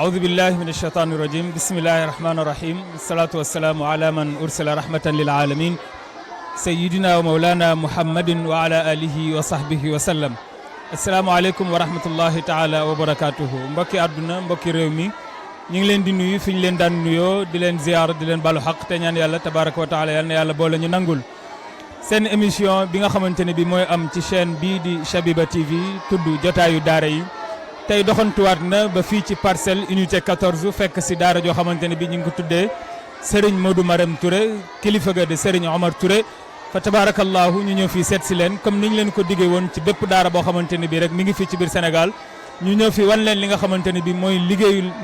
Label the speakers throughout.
Speaker 1: أعوذ بالله من الشيطان الرجيم بسم الله الرحمن الرحيم الصلاة والسلام على من أرسل رحمة للعالمين سيدنا ومولانا محمد وعلى آله وصحبه وسلم السلام عليكم ورحمة الله تعالى وبركاته mbokki àdduna mbokki réew mi ñu ngi leen di nuyu fi ñu leen daan nuyoo di leen ziar di leen balu xaq te ñaan yàlla tabaraka wa taala yàlla na yàlla boole ñu nangul seen émission bi nga xamante ne bi mooy am ci chaîne bii di Shabiba TV tudd jotaayu daara yi tey doxantuwaat na ba fii ci parcelle unité 14 fekk si daara joo xamante ne bi ñu ngi ko tuddee Serigne Modou Marème Touré kilifa ga de Serigne Omar Touré fa tabarakallahu ñu ñëw fii seet si leen comme niñ leen ko diggee woon ci bépp daara boo xamante ne bi rek mi ngi fii ci biir Sénégal ñu ñëw fi wan leen li nga xamante ne bi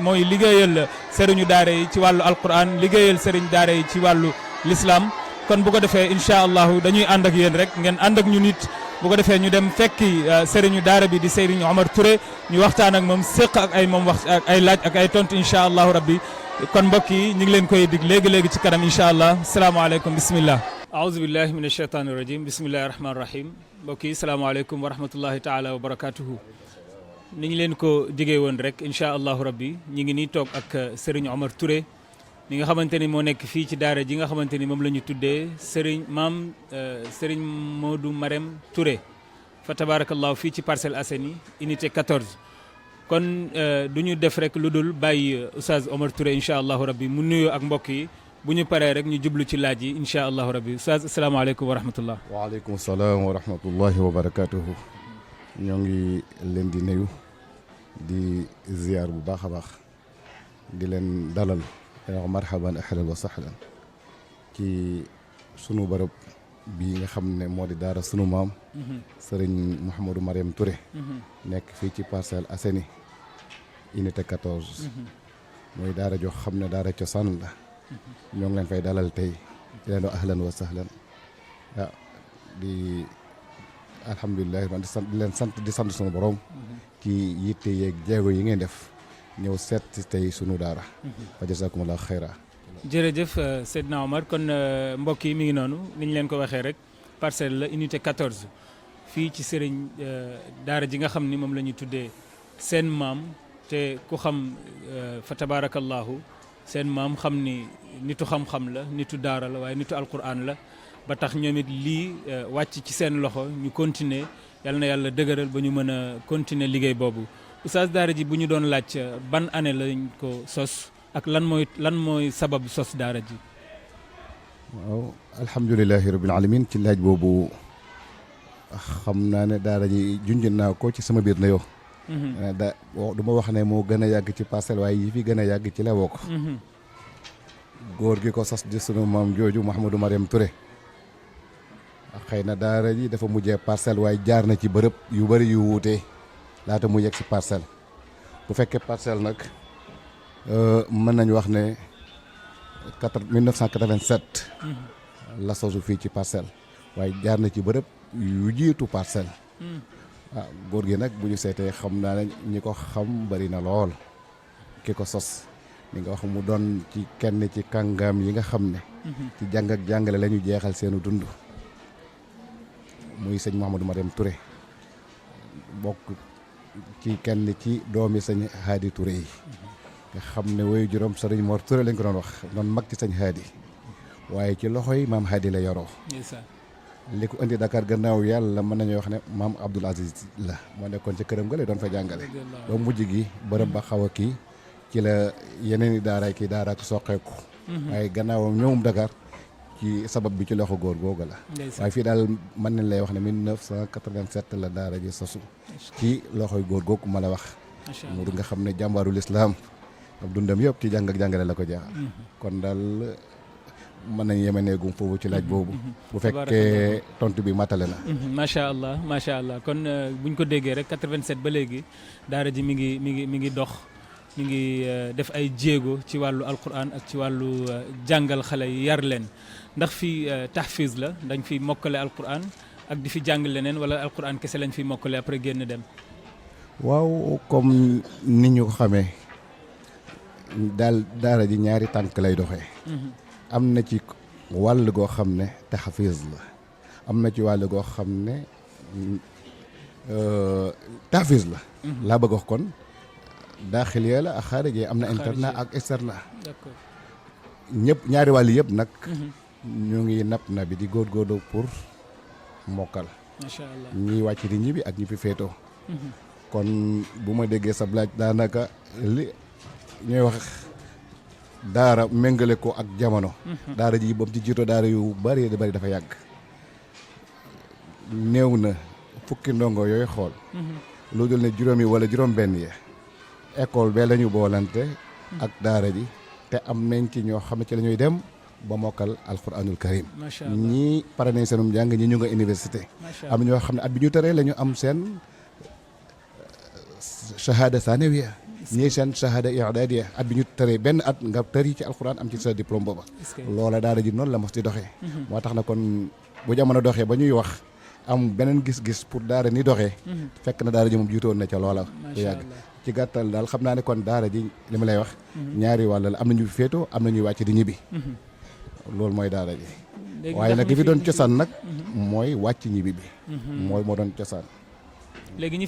Speaker 1: mooy liggéeyal sëriñu daara yi ci wàllu alquran liggéeyal sëriñ daara yi ci wàllu l'islam kon bu ko defee incha allahu dañuy ànd ak yéen rek ngeen ànd ak ñu nit bu ko defee ñu dem fekki sëriñu daara bi di Serigne Omar Touré ñu waxtaan ak moom séq ak ay moom wax ak ay laaj ak ay tontu incha allahu rabbi kon mbokk yi ñu ngi leen koy dig léegi-léegi ci kanam incha allah salaamaaleykum bismillah aouzu billahi min ashaytani rajim bismillahi rahmani rahim mbokk yi salaamaaleykum wa rahmatullahi taala wa barakatuhu ni ñu leen ko digee woon rek incha allahu rabbi ñi ngi nii toog ak Serigne Omar Touré mi nga xamante ni moo nekk fii ci daara ji nga xamante ni moom la ñu tuddee Serigne Modou Marème Touré fa tabarakallahu fii ci Parcelles Assainies unité 14 kon du ñu def rek lu dul bàyyi Oustaz Omar Touré incha allahu rabbi mu nuyoo ak mbokk yi bu ñu paree rek ñu jublu ci laaj yi incha allahu rabbi Oustaz asalaamaaleykum wa rahmatullah
Speaker 2: waaleykum salaam wa rahmatullahi wa barakatuhu ñoo ngi leen di nuyu di ziar bu baax a baax di leen dalal wax marhaban ahlan wa sahlan ci sunu bërëb bi nga xam ne moo di daara sunu maam Serigne Mouhamadou Marème Touré nekk fii ci Parcelles Assainies unité 14 mooy daara joo xam ne daara cosaan la ñoo ngi leen fay dalal tey di leen wax ahlan wa sahlan waaw di alhamdulilah di leen sant sunu borom ci yitte yeeg jéego yi ngeen def ñëw seet tey sunu daara fa jazakumullahu xayra
Speaker 1: jërëjëf Seydina Omar kon mbokk yi mi ngi noonu ni ñu leen ko waxee rek parcelle la unité 14 fii ci sëriñ daara ji nga xam ni moom la ñu tuddee seen maam te ku xam fa tabarakallahu seen maam xam ni nitu xam-xam la nitu daara la waaye nitu alquran la ba tax ñoom it lii wàcc ci seen loxo ñu continuer yal na yàlla dëgëral ba ñu mën a continuer liggéey boobu Oustaz daara ji bu ñu doon laaj ban année lañ ko sos ak lan mooy sabab sos daara ji
Speaker 2: waaw alhamdulilahi rabbil alamin ci laaj boobu xam naa ne daara ji junj naa ko ci sama biir na yow du ma wax ne moo gën a yàgg ci parcelle waaye yi fi gën a yàgg ci la bokk góor gi ko sos di sunu maam jooju Mouhamadou Marème Touré xëy na daara ji dafa mujjee parcelle waaye jaar na ci bërëb yu bëri yu wuute laata mu yegg si parcelle bu fekkee parcelle nag mën nañu wax ne 1987 la sosu fii ci parcelle waaye jaar na ci bërëb yu jiitu parcelle waaw góor gi nag bu ñu seetee xam naa ne ñi ko xam bari na lool ki ko sos li nga wax mu doon ci kenn ci kàngaam yi nga xam ne ci jàng ak jàngale la ñu jeexal seenu dund muy sëñ Mouhamadou Marème Touré bokk ci kenn ci doomi sëñ Haadi Touré yi nga xam ne woyu juróom sëriñ Mor Touré lañ ko doon wax doon mag ci sëñ Haadi waaye ci loxoy maam Haadi la yoroo li ko indi Dakar gannaaw yàlla mën nañu wax ne maam Abdoul Aziz la moo nekkoon ci këram ga lay doon fa jàngale ba mujj gi bërëb ba xaw a kii ci la yeneen i daaraay kii daaraak soqeeku waaye gannaawam ñëwum Dakar ci sabab bi ci loxo góor googu la waaye fii daal mën nañ lay wax ne 1987 la daara ji sosu ci loxoy góor googu ma la wax mu nga xam ne jàmbaarul islam ak dundam yëpp ci jàng ak jàngale la ko jeexal kon daal mën nañ yemeneegum foofu ci laaj boobu bu fekkee tontu bi matale na
Speaker 1: macha allah kon buñ ko déggee rek 87 ba léegi daara ji mi ngi dox mi ngi def ay jéego ci wàllu alquran ak ci wàllu jàngal xale yi yar leen ndax fii tahfiz la dañ fi mokkale alquran ak di fi jàng leneen wala alquran kese lañ fi mokkale après génn dem
Speaker 2: waaw comme ni ñu ko xamee daal daara ji ñaari tànk lay doxee am na ci wàll goo xam ne tahfiz la am na ci wàll goo xam ne tahfiz la laa bëgg wax kon daaxiliya la ak xaarijiya am na internat ak externe.
Speaker 1: d'accord.
Speaker 2: ñëpp ñaari wàll yëpp nag. ñu ngi na bi di góorgóorlu pour mokkal.
Speaker 1: macha allah
Speaker 2: ñiy wàcc di ñibbi ak ñi fi féetoo. kon bu ma déggee sa laaj daanaka li ñuy wax daara méngale ko ak jamono. daara ji ba mu ci jiitoo daara yu bari di bari dafa yàgg. néew na fukki ndongo yooyu xool. lu dul ne juróomi wala juróom-benn yi école bee la ñu boolante. ak daara ji te am nañ ci ñoo xam ne ci la ñuy dem ba mokkal alquranul karim.
Speaker 1: macha allah
Speaker 2: ñii pare nañ seenum njàng ñi ñu nga université. am ñoo xam ne at bi ñu tëree la ñu am seen shahada sanawiya ñii seen shahada i'dadiya at bi ñu tëree benn at nga tëri ci alquran am ci sa diplôme booba. loola daara ji noonu la mos di doxee. moo tax na kon bu jamono doxee ba ñuy wax am beneen gis-gis pour daara ni doxee. fekk na daara ji moom jiitoon na ca loola. bu yàgg ci gàttal daal xam naa ne kon daara ji li ma lay wax. ñaari wàll la am na ñu féetoo am na ñuy wàcc di ñibbi. loolu mooy daara ji. waaye nag li fi doon cosaan nag. mooy wàcc ñibbi bi. moo doon cosaan.
Speaker 1: léegi ñi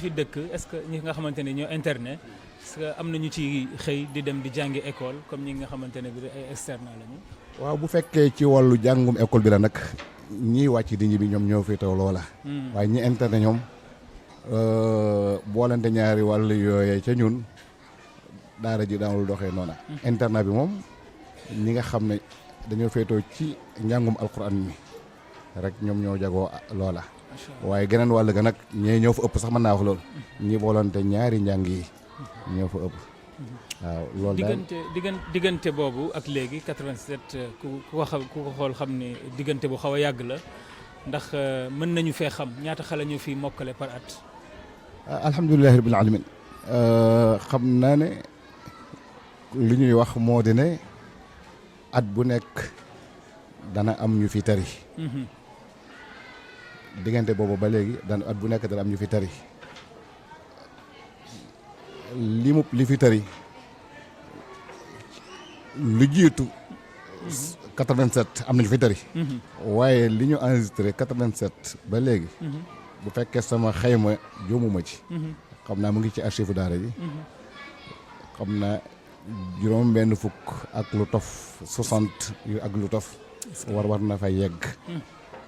Speaker 1: fi dëkk est-ce que ñi nga xamante ne ñoo internet est-ce que am na ñu ci xëy di dem di jàngi école comme ñi nga xamante ne bi ay externe lañu.
Speaker 2: waaw bu fekkee ci wàllu jàngum école bi la nag ñiy wàcc di ñibbi ñoom ñoo féetoo loola. waaye ñi internet ñoom boolante ñaari wàll yooyee ca ñun daara ji daanul doxee noona. internat bi moom ñi nga xam ne dañoo féetoo ci njàngum alquran mi rek ñoom ñoo jagoo loola. waaye geneen wàll ga nag ñee ñoo fa ëpp sax mën naa wax loolu. ñi boolante ñaari njàng yi ñoo fa ëpp. waaw loolu daal
Speaker 1: diggante boobu ak léegi 87 ku ko xool xam ne diggante bu xaw a yàgg la ndax mën nañu fee xam ñaata xale ñu fi mokkale par at.
Speaker 2: alhamdulilahi rabbil alamin xam naa ne li ñuy wax moo di ne at bu nekk dana am ñu fi tari. diggante boobu ba léegi at bu nekk dana am ñu fi tari li fi tari lu jiitu 87 am nañu fi tari. waaye li ñu enregistré 87 ba léegi. bu fekkee sama xayma juumuma ci. xam naa mu ngi ci archive daara ji. xam naa juróom benn fukk ak lu tof 60 ak lu tof war na fa yegg.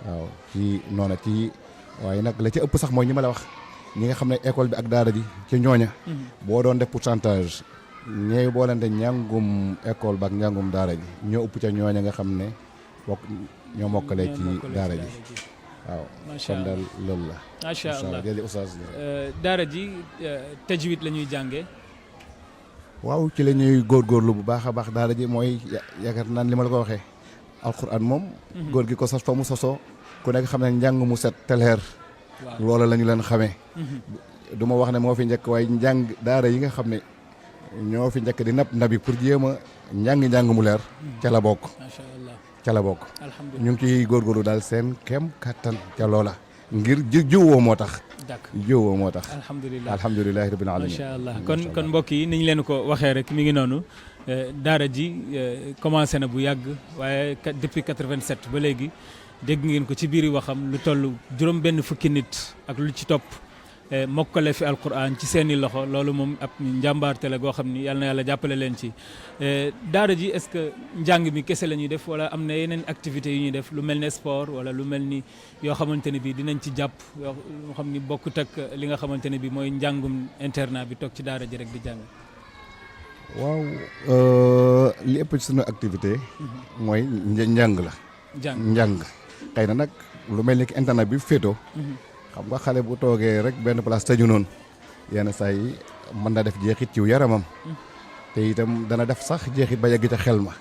Speaker 2: waaw ci noona ci waaye nag la ci ëpp sax mooy ñi ma la wax ñi nga xam ne école bi ak daara ji ci ñooña. boo doon def pourcentage ñeey boolante njàngum école ba ak njàngum daara ji ñoo ëpp ca ñooña nga xam ne ñoo mokkalee ci daara ji. waaw kon daal loolu la.
Speaker 1: macha allah
Speaker 2: jërëjëf oustaz.
Speaker 1: daara ji tajwid la ñuy jàngee.
Speaker 2: waaw ci la ñuy góorgóorlu bu baax a baax daara ji mooy yaakaar naan li ma la ko waxee. alquran moom. góor gi ko sos fa mu sosoo ku nekk xam ne njàng mu set teleer. loola la ñu leen xamee. du ma wax ne moo fi njëkk waaye njàng daara yi nga xam ne ñoo fi njëkk di nabi pour jéem a njàng mu leer. ca la bokk.
Speaker 1: macha allah
Speaker 2: ca la bokk.
Speaker 1: alhamdulilah
Speaker 2: ñu ngi ciy góorgóorlu daal seen kem kattan ca loola. ngir jiwoo moo tax.
Speaker 1: d'accord
Speaker 2: jiwoo moo tax.
Speaker 1: alhamdulilah
Speaker 2: rabbil alamin.
Speaker 1: macha allah kon mbokk yi ni ñu leen ko waxee rek mi ngi noonu. daara ji commencé na bu yàgg waaye depuis 87 ba léegi dégg ngeen ko ci biir waxam lu toll juróom benn fukki nit ak lu ci topp mokkale fi alquran ci seeni loxo loolu moom ab njàmbaarte la goo xam ni yàlla na yàlla jàppale leen ci. daara ji est-ce que njàng mi kese la ñuy def wala am na yeneen activités yu ñuy def lu mel ne sport wala lu mel ni yoo xamante ne bii dinañ ci jàpp yoo xam ni bokkut ak li nga xamante ne bii mooy njàngum internat bi toog ci daara ji rek di jàng.
Speaker 2: waaw li ëpp ci sunu activité mooy njàng la. njàng xëy na nag lu mel ni ki internet bi féetoo. xam nga xale bu toogee rek benn place tëju noonu yenn saa yi mën na def jeexit ci yaramam. te itam dana def sax jeexit ba yegg ca xel ma.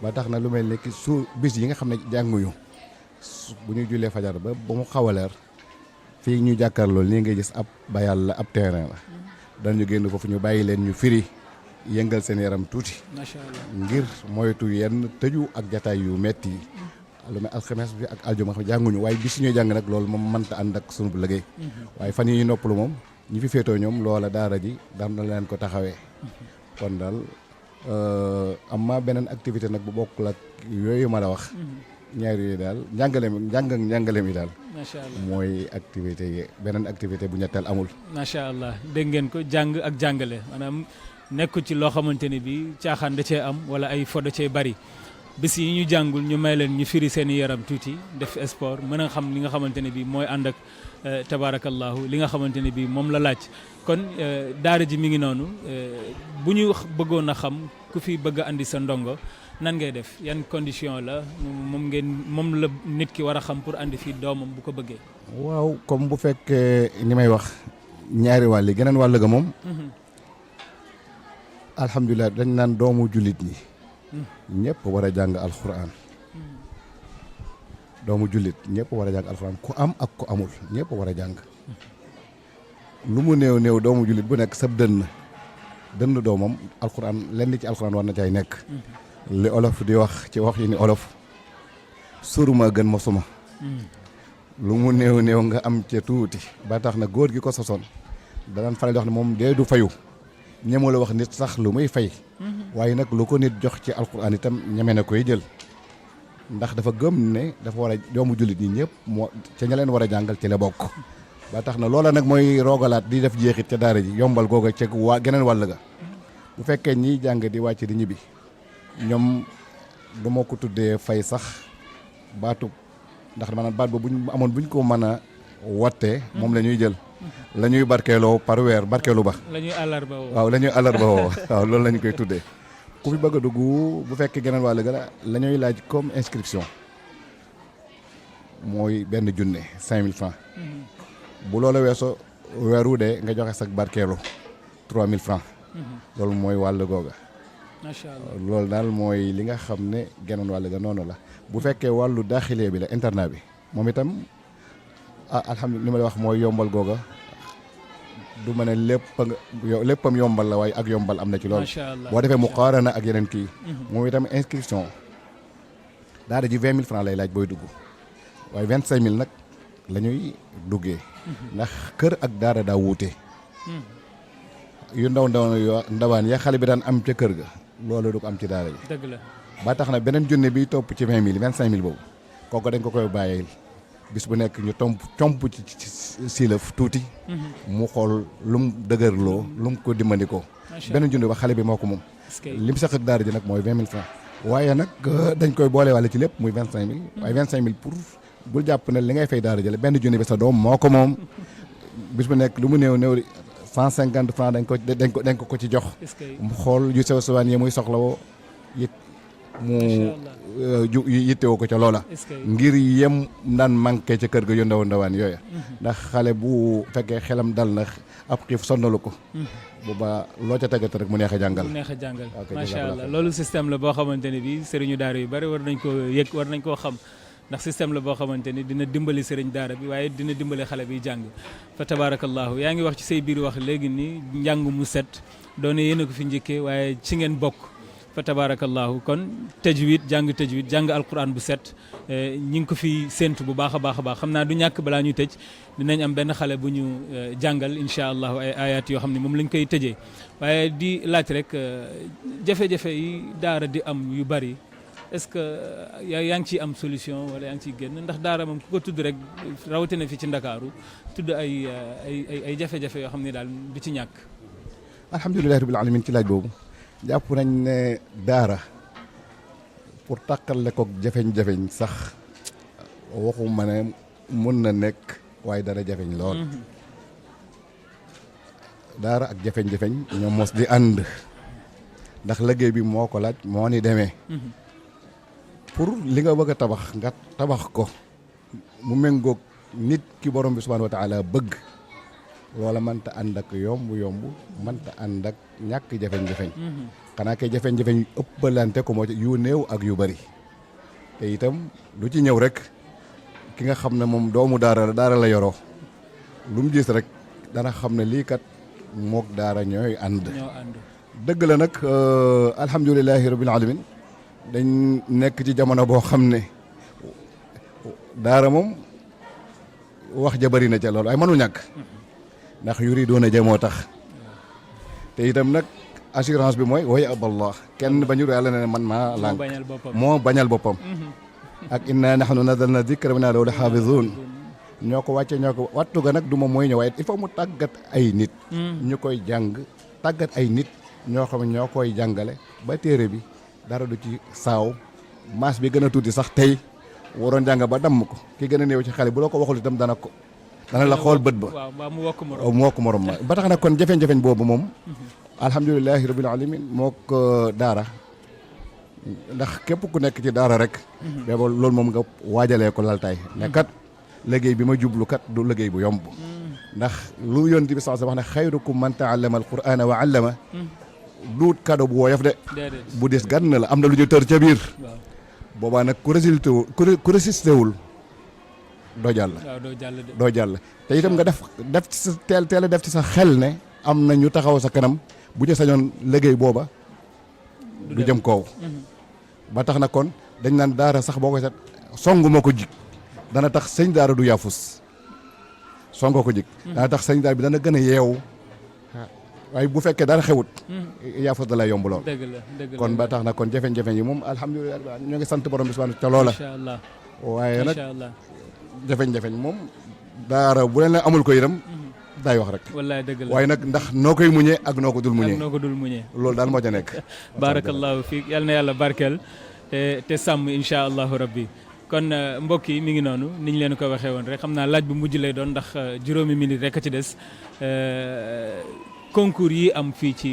Speaker 2: ba tax na lu mel ni ki bis yi nga xam ne jànguñu bu ñu jullee fajar ba mu xaw a leer fii ñu jàkkaarloo nii ngay gis ab bayal la ab terrain la. dañu génn foofu ñu bàyyi leen ñu firi. yëngal seen yaram tuuti.
Speaker 1: macha allah
Speaker 2: ngir moytu yenn tëju ak jataay yu metti yi. lu mel alxames bi ak aljuma xam jànguñu waaye bis ñuy jàng nag loolu moom mënta ànd ak sunu bu liggéey. waaye fan yi noppalu moom ñi fi féetoo ñoom loola daara ji daan na leen ko taxawee. kon daal am ma beneen activité nag bu bokkul ak yooyu ma la wax. ñaar yooyu daal njàngale mi njàngale mi daal
Speaker 1: macha allah
Speaker 2: mooy activité yi beneen activité bu ñetteel amul.
Speaker 1: macha allah dégg ngeen ko jàng ak jàngale maanaam nekku ci loo xamante ni bi caaxaan da cee am wala ay fo da cee bari bis yi ñu jàngul ñu may leen ñu firi seen i yaram tuuti def sport mën a xam li nga xamante ne bi mooy ànd ak tabaarakallahu li nga xamante ne bi moom la laaj kon daara ji mi ngi noonu bu ñu bëggoon a xam ku fi bëgg a andi sa ndongo nan ngay def yan condition la moom la nit ki war a xam pour andi fii doomam bu ko bëggee.
Speaker 2: waaw comme bu fekkee ni may wax ñaari wàll yi geneen wàll ga moom. alhamdulilah dañ naan doomu jullit ñi. ñëpp war a jàng alxuraan. doomu jullit ñëpp war a jàng alxuraan ku am ak ku amul ñëpp war a jàng. lu mu néew néew doomu jullit bu nekk sab dënn doomam alxuraan lenn ci alxuraan war na cay nekk. li olof di wax ci wax yi ni olof suruma gën ma suma. lu mu néew néew nga am ca tuuti ba tax na góor gi ko sosoon danaan faral di wax ne moom dee du fayu ñemu la wax nit sax lu muy fay waaye nag lu ko nit jox ci alxuraan itam ñeme na koy jël ndax dafa gëm ne dafa war a doomu jullit ñi ñëpp moo ca ña leen war a jàngal ci la bokk ba tax na loola nag mooy roogalaat di def jeexit ca daara ji yombal googa ca waa geneen wàll ga bu fekkee ñiy jàng di wàcc di ñibbi ñoom du ma ko tuddee fay sax baatu ndax maanaam baat ba buñ amoon buñ ko mën a wattee moom la ñuy jël la ñuy barkeeloo par weer barkeelu ba
Speaker 1: la ñuy àllarba woo
Speaker 2: waaw la ñuy àllarba woo waaw loolu la ñu koy tuddee ku fi bëgg a dugg bu fekkee geneen wàll ga la ñuy laaj comme inscription mooy benn junne 5000 francs bu loola weesoo weer wu dee nga joxe sag barkeelu 3000 francs loolu mooy wàll googa
Speaker 1: macha allah
Speaker 2: loolu daal mooy li nga xam ne geneen wàll ga noonu la bu fekkee wàllu daaxilee bi la internat bi moom itam alhamdulilah li ma la wax mooy yombal googa du ma ne léppam yombal la waaye ak yombal am na ci loolu boo defee mu qaarana ak yeneen kii moom itam inscription daara ji 20 000 francs lay laaj booy dugg waaye 25 000 nag la ñuy duggee ndax kër ak daara daa wuute yu ndawaan ya xale bi daan am ca kër ga loolu du ko am ci daara ji
Speaker 1: dëgg la
Speaker 2: ba tax na beneen junne bi topp ci 20 000 25 000 boobu kooku dañ ko koy bàyyil bis bu nekk ñu comp ci silëf tuuti mu xool lu mu dëgërloo lu mu ko dimbandikoo beneen junne ba xale bi moo ko moom li mu sax ak daara ji nag mooy 20 000 francs waaye nag dañ koy boole wàlle ci lépp muy 25 000 waaye 25 000 pour bul jàpp ne li ngay fay daara ji la benn junne bi sa doom moo ko moom bis bu nekk lu mu néew 150 francs dañ ko ci jox mu xool yu sew sewaan yi muy soxla woo it mu yittewoo ko ca loola ngir yem daan manqué ca kër ga yu ndawaan yooya ndax xale bu fekkee xelam dal na ab xiif sonnalu ko booba loo ca tegat rek mu neex a jàngal
Speaker 1: macha allah loolu système la boo xamante ne bi sëriñu daara yu bari war nañ ko yëg war nañ koo xam ndax système la boo xamante ni dina dimbali sëriñ daara bi waaye dina dimbali xale bi jàng fa tabarakallahu yaa ngi wax ci say biir wax léegi ni njàng mu set doone yéen a ko fi njëkkee waaye ci ngeen bokk fa tabarakallahu kon tajwid jàng alquran bu set ñi ngi ko fi séentu bu baax a baax a baax xam naa du ñàkk balaa ñu tëj dinañ am benn xale bu ñu jàngal incha allahu ay ayat yoo xam ne moom lañ koy tëjee waaye di laaj rek jafe-jafe yi daara di am yu bari est-ce que yaa ngi ciy am solution wala yaa ngi ciy génn ndax daara moom ku ko tudd rek rawatina fi ci Ndakaaru tudd ay jafe-jafe yoo xam ne daal du ci ñàkk.
Speaker 2: alhamdulilah rabbil alamin ci laaj boobu jàpp nañ ne daara pour tàqale koog jafeñ-jafeñ sax waxuma ne mun na nekk waaye dara jafeñ lool. daara ak jafeñ-jafeñ ñoom mos di ànd ndax liggéey bi moo ko laaj moo ni demee. pour li nga bëgg a tabax nga tabax ko mu méngoog nit ki borom bi subhanahu wa taala bëgg loola mënta ànd ak yomb mënta ànd ak ñàkk jafeñ-jafeñ xanaa kay jafeñ-jafeñ ëppalante ko moo ci yu néew ak yu bari te itam lu ci ñëw rek ki nga xam ne moom doomu daara la yoroo lu mu gis rek dana xam ne lii kat mook daara ñooy ànd dëgg la nag alhamdulilahi rabbil alamin dañ nekk ci jamono boo xam ne daara moom wax ja bari na ca loolu ay mënul ñàkk ndax yuri doon a ja moo tax te itam nag assurance bi mooy way aballah kenn bañu yàlla ne man maa lànk moo bañal boppam ak inna nahnu nazzalna dhikra wa inna lahu lahafizun ñoo ko wàcce ñoo ko wattu ga nag du moom mooy ñëw waaye il faut mu tàggat ay nit ñu koy jàng tàggat ay nit ñoo xam ne ñoo koy jàngale ba téere bi dara du ci saaw maas bi gën a tuuti sax tey waroon jàng ba damm ko ki gën a néew ci xale bu la ko waxul itam dana la xool bët ba
Speaker 1: waaw mu wokk
Speaker 2: morom ma ba tax na kon jafeñ-jafeñ boobu moom alhamdulilahi rabbil alamin moo ko daara ndax képp ku nekk ci daara rek booba loolu moom nga waajalee ko laltaay ne kat liggéey bi ma jublu kat du liggéey bu yomb ndax lu yonent bi sax wax ne xayrukum man taallama alqur'ana wa allama duut kado bu woyof de bu des gan la am na lu ñu tër ca biir boobaa nag ku résisté wul doo jàll te itam nga def ci sa teel a def ci sa xel ne am na ñu taxaw sa kanam bu ñu sañoon liggéey booba du jëm koow ba tax na kon dañ naan daara sax boo koy set songu moo ko jig dana tax sëñ daara du yaafus songoo ko jig dana tax sëñ daara bi dana gën a yeewu waaye bu fekkee dara xewut yaafus da lay yomb lool kon ba tax na kon jafe-jafe yi moom alhamdulilah ñoo ngi sant borom bi subhanahu ca loola waaye nag jafe-jafe moom daara bu leen amul ko itam daay wax rek
Speaker 1: wallaay dëgg la
Speaker 2: waaye nag ndax noo koy muñee ak noo ko dul muñee loolu daal moo ca nekk
Speaker 1: barakallahu fiik yal na yàlla barkeel te sàmm insha allahu rabbi kon mbokk yi mi ngi noonu ni ñu leen ko waxee woon rek xam naa laaj bu mujj lay doon ndax juróomi minute rek a ci des concours yi am fii ci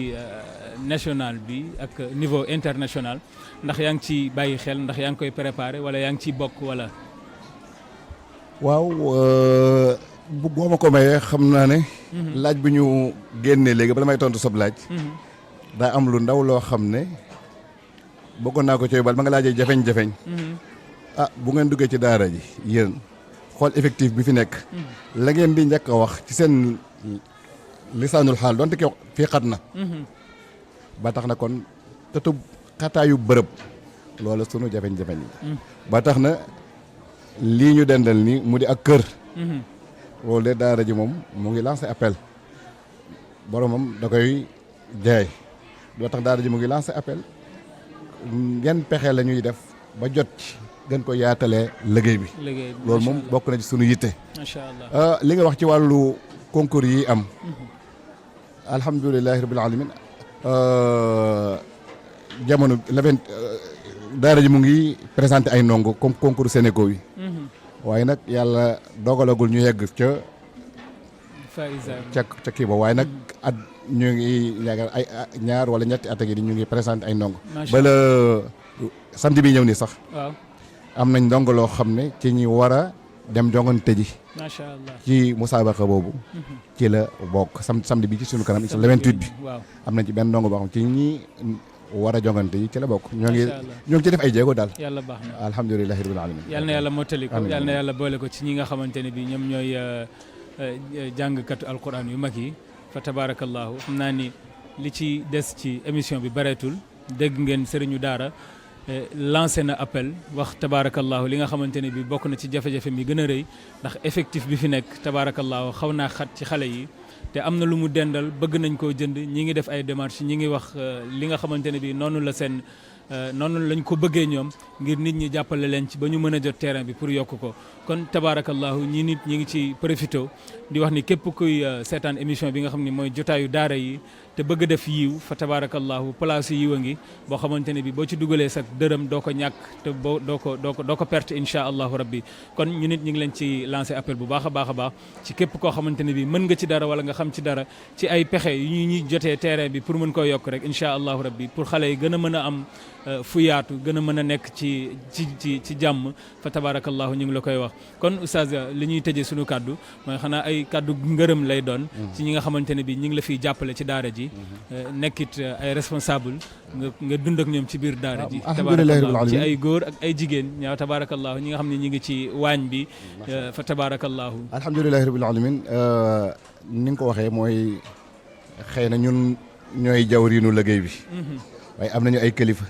Speaker 1: national bi ak niveau international ndax yaa ngi ci bàyyi xel ndax yaa ngi koy préparé wala yaa ngi ciy bokk wala
Speaker 2: waaw boo ma ko mayee xam naa ne laaj bi ñu génnee léegi bala may tontu sob laaj daa am lu ndaw loo xam ne bëggoon naa ko coy bal ma nga laajee jafeñ-jafeñ bu ngeen duggee ci daara ji yéen xool effectif bi fi nekk la ngeen di njëkk a wax ci seen lisaanul xaal donte ke fii xat na ba tax na kon tëtub xataayu bërëb loolu sunu jafeñ-jafeñ yi ba tax na lii ñu dendal ni mu di ak kër loolu de daara ji moom mu ngi lancé appel boromam da koy jaay doo tax daara ji mu ngi lancé appel yan pexe la ñuy def ba jot ci gën ko yaatalee liggéey bi loolu moom bokk na ci sunu yitte
Speaker 1: macha allah
Speaker 2: li nga wax ci wàllu concours yi am alhamdulilahi rabbil alamin jamono daara ji mu ngi présenté ay ndongo comme concours Sénégal yi waaye nag yàlla dogalagul ñu yegg ca kii ba waaye nag at ñu ngi yaakaar ay ñaar wala ñetti at gi ñu ngi présenté ay ndongo ba la samedi bi ñëw nii sax
Speaker 1: waaw
Speaker 2: am nañ ndongo loo xam ne ci ñi war a dem jongante ji
Speaker 1: macha allah
Speaker 2: ci musaabaqa boobu ci la bokk samedi bi ci sunu kanam le 28 bi am nañ ci benn ndongo boo xam ci ñi war a jongante yi ci la bokk ñoo ngi ci def ay jéego daal
Speaker 1: yàlla baax na
Speaker 2: alhamdulilahi rabbil alamin
Speaker 1: yàlla na yàlla mottali ko yàlla na yàlla boole ko ci ñi nga xamante ne bi ñoom ñooy jàngkatu alquran yu mag yi fa tabarakallahu xam naa ni li ci des ci émission bi bareetul dégg ngeen sëriñu daara lancé na appel wax tabarakallahu li nga xamante ne bi bokk na ci jafe-jafe mi gën a rëy ndax effectif bi fi nekk tabarakallahu xaw naa xat ci xale yi te am na lu mu dendal bëgg nañ koo jënd ñi ngi def ay démarches ñi ngi wax li nga xamante ne bi noonu la seen noonu lañ ko bëggee ñoom ngir nit ñi jàppale leen ci ba ñu mën a jot terrain bi pour yokk ko kon tabarakallahu ñi nit ñi ngi ci profito di wax ni képp kuy seetaan émission bi nga xam ne mooy jotaayu daara yi te bëgg def yiw fa tabarakallahu place yiw a ngi boo xamante ne bi boo ci dugalee sax dërëm doo ko ñàkk te boo doo ko perte insha allahu rabbi kon ñu nit ñi ngi leen ci lancé appel bu baax a baax a baax ci képp koo xamante ne bi mën nga ci dara wala nga xam ci dara ci ay pexe yu ñuy jotee terrain bi pour mën koo yokk rek insha allahu rabbi pour xale yi gën a mën a am fu yaatu gën a mën a nekk ci jàmm fa tabarakallahu ñu ngi la koy wax kon oustaz li ñuy tëjee suñu kaddu mooy xanaa ay kaddu ngërëm lay doon ci ñi nga xamante ne bi ñi ngi la fiy jàppale ci daara ji nekkit ay responsable nga dund ak ñoom ci biir daara ji tabarakallahu ci ay góor ak ay jigéen ñaaw tabarakallahu ñi nga xam ne ñi ngi ci waañ bi fa tabarakallahu
Speaker 2: alhamdulilahi rabbil alamin ni nga ko waxee mooy xëy na ñun ñooy jawriinu liggéey bi waaye am nañu ay kilifa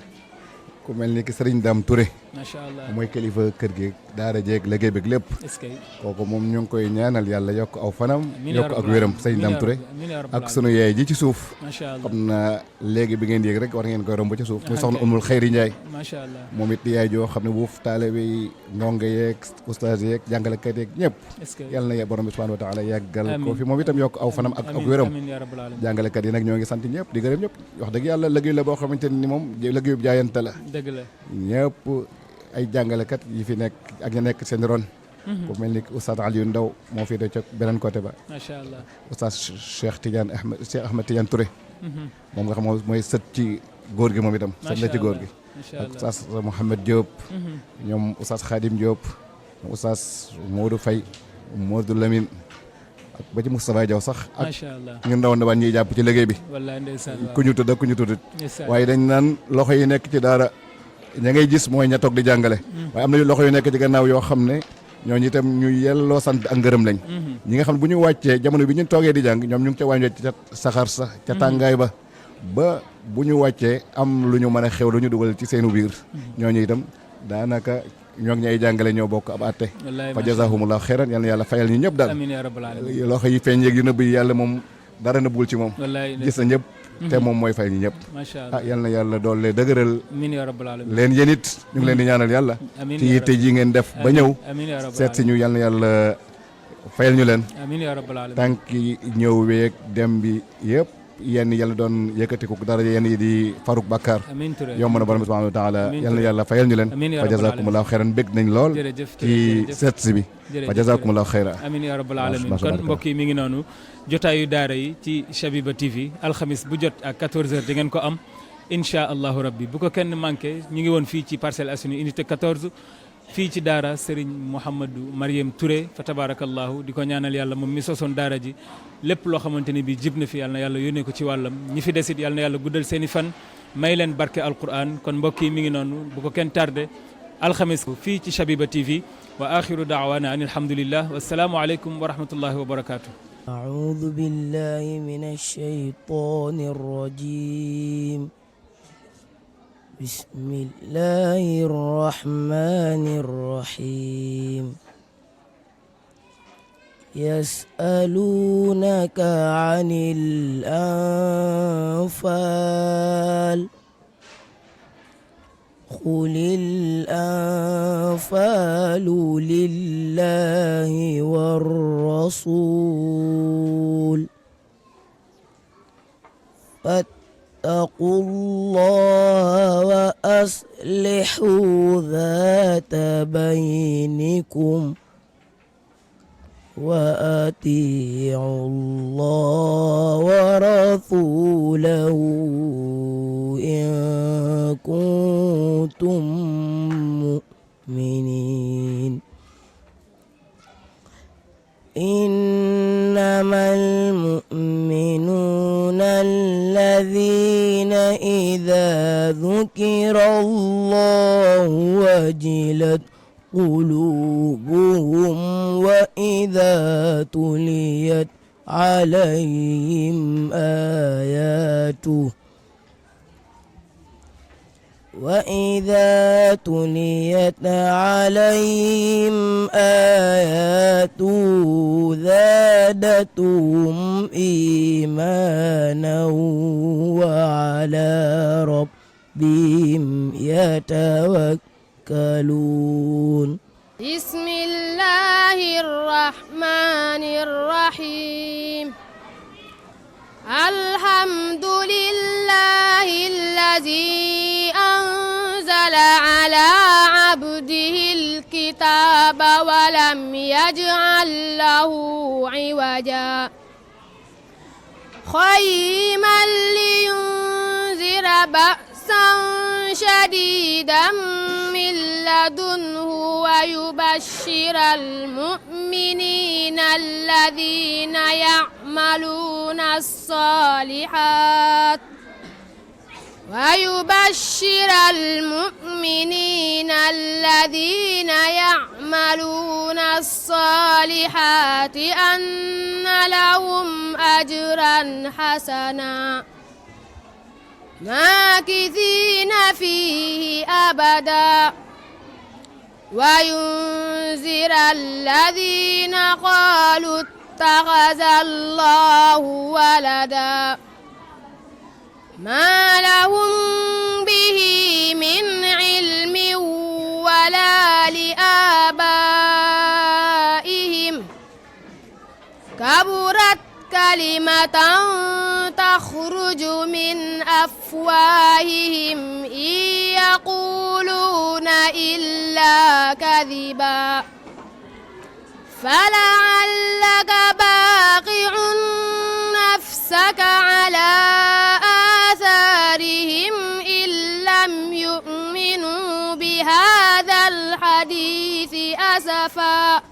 Speaker 2: ku mel ni ki sëriñ Dame Touré
Speaker 1: macha allah
Speaker 2: mooy kilifa kër gi daara jeeg liggéey beeg lépp.
Speaker 1: est-ce que
Speaker 2: kooku moom ñu ngi koy ñaanal yàlla yokk aw fanam.
Speaker 1: amiin
Speaker 2: yokk ak wéram sëñ Dame Touré ak sunu yaay ji ci suuf.
Speaker 1: macha allah
Speaker 2: xam na léegi bi ngeen yéeg rek war ngeen koy romb ci suuf. muy soxna Umul Xayri Ndiaye.
Speaker 1: macha allah
Speaker 2: moom it di yaay joo xam ne wuuf taalibe yi ndongo yeeg ustaas yeeg jàngalekat yeeg ñëpp.
Speaker 1: est-ce que
Speaker 2: yàlla na borom bi subhanahu wa taala yàggal ko
Speaker 1: amiin
Speaker 2: fi moom itam yokk aw fanam ak wéram.
Speaker 1: amiin yaa rabbal alamin
Speaker 2: jàngalekat yi nag ñoo ngi sant ñëpp di gërëm ñëpp wax dëgg yàlla liggéey la boo xamante ni moom liggéeyu jaayante la.
Speaker 1: dëgg la
Speaker 2: ñëpp ay jàngalekat yi fi nekk ak ñu nekk seen ron. ku mel ni oustaz Aliou Ndaw moo fi de ca beneen côté ba.
Speaker 1: macha allah
Speaker 2: oustaz Cheikh Ahmed Tidiane Touré. moom nga xam mooy sët ci góor gi moom itam. sët la ci góor gi.
Speaker 1: macha
Speaker 2: ak
Speaker 1: allah
Speaker 2: oustaz Mouhamed Diop. ñoom oustaz Khadim Diop. oustaz Modou Faye Modou Lamine. ak ba ci Moustapha Diaw sax. ak
Speaker 1: macha allah
Speaker 2: ñu ndaw ndawaan ñuy jàpp ci liggéey bi.
Speaker 1: wallaay ndeysaan waaw
Speaker 2: ku ñu tudd ak ku ñu tuddut.
Speaker 1: ndeysaan
Speaker 2: waaye dañ naan loxo yi nekk ci daara ña ngay gis mooy ña toog di jàngale. waaye am na loxo yu nekk ci gannaaw yoo xam ne ñooñu itam ñu yelloo sant ak ngërëm lañ. ñi nga xam ne bu ñu wàccee jamono bi ñu toogee di jàng ñoom ñu ngi ca wàññi ca saxaar sa ca tàngaay ba bu ñu wàccee am lu ñu mën a xew lu ñu dugal ci seenu biir. ñooñu itam daanaka ñoo ngi ñay jàngale ñoo bokk ab àtte.
Speaker 1: wallaay
Speaker 2: fa jazahumullahu xeyran yal na yàlla fayal ñu ñëpp daal.
Speaker 1: amiin yaa rabbal alamin
Speaker 2: loxo yi feeñ yeeg yu nëbb yi yàlla moom dara nëbbul ci moom.
Speaker 1: wallaay
Speaker 2: gis na ñëpp. te moom mooy fay ñi ñëpp.
Speaker 1: macha allah
Speaker 2: yal na yàlla doole dëgëral
Speaker 1: amiin yaa rabbal alamin
Speaker 2: leen yéen it ñu ngi leen di ñaanal yàlla.
Speaker 1: amiin
Speaker 2: ci yitte ji ngeen def ba ñëw.
Speaker 1: amiin yaa rabbal
Speaker 2: seet si ñu yal na yàlla fayal ñu leen.
Speaker 1: amiin yaa rabbal alamin
Speaker 2: tànk yi ñëw weeg dem bi yëpp yenn yàlla doon yëkkatiku dara yenn yi di faruk bàkkaar.
Speaker 1: amiin Touré
Speaker 2: yomb na borom bi subhanahu wa taala
Speaker 1: amiin
Speaker 2: yal na yàlla fayal ñu leen.
Speaker 1: amiin yaa
Speaker 2: fa
Speaker 1: rabbal
Speaker 2: jazakumullahu xeyran bég nañ lool.
Speaker 1: jërëjëf
Speaker 2: ci seet si bi. fa jazakumullahu xeyra.
Speaker 1: amiin yaa rabbal alamin kon mbokk yi mi ngi noonu jotaayu daara yi ci Shabiba TV alxamis bu jot ak 14h di ngeen ko am incha allahu rabbi bu ko kenn manqué ñu ngi woon fii ci Parcelles Assainies unité 14 fii ci daara Serigne Mouhamadou Mariam Touré fa tabarakallahu di ko ñaanal yàlla moom mi sosoon daara ji lépp loo xamante ne bi jib na fi yàlla na yàlla yónnee ko ci wàllam ñi fi desit yàlla na yàlla guddal seen i fan may leen barke alquran kon mbokk yi mi ngi noonu bu ko kenn tardé alxamis fii ci Shabiba TV wa axiru daawana an alhamdulillah wassalaamu aleykum wa rahmatullahi wa barakatuh
Speaker 3: أعوذ بالله من الشيطان الرجيم بسم الله الرحمن الرحيم يسألونك عن الأنفال قل الأنفال لله والرسول فاتقوا الله وأصلحوا ذات بينكم وأطيعوا الله ورسوله إن كنتم مؤمنين إنما المؤمنون الذين إذا ذكر الله وجلت قلوبهم وإذا تليت عليهم آياته زادتهم إيمانا وعلى ربهم يتوكلون
Speaker 4: بسم الله الرحمن الرحيم الحمد لله الذي أنزل على عبده الكتاب ولم يجعل له عوجا قيما لينذر بأسا شديدا من لدنه ويبشر المؤمنين الذين يعملون الصالحات أن لهم أجرا حسنا ماكثين فيه أبدا وينذر الذين قالوا اتخذ الله ولدا ما لهم به من علم ولا لآبائهم كبرت كلمة تخرج من أفواههم إن يقولون إلا كذبا فلعلك باقع نفسك على آثارهم إن لم يؤمنوا بهذا الحديث أسفا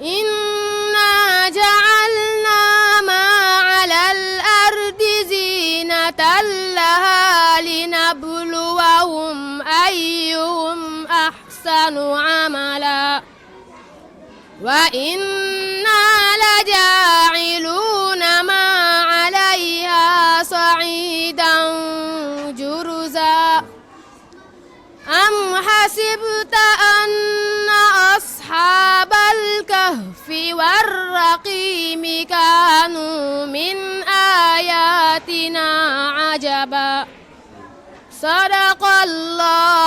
Speaker 4: إنا جعلنا ما على الأرض زينة لها لنبلوهم أيهم أحسن عملا وإنا لجاعلون ما عليها صعيدا جرزا أم حسبت أن أصحاب الكهف والرقيم كانوا من آياتنا عجبا صدق الله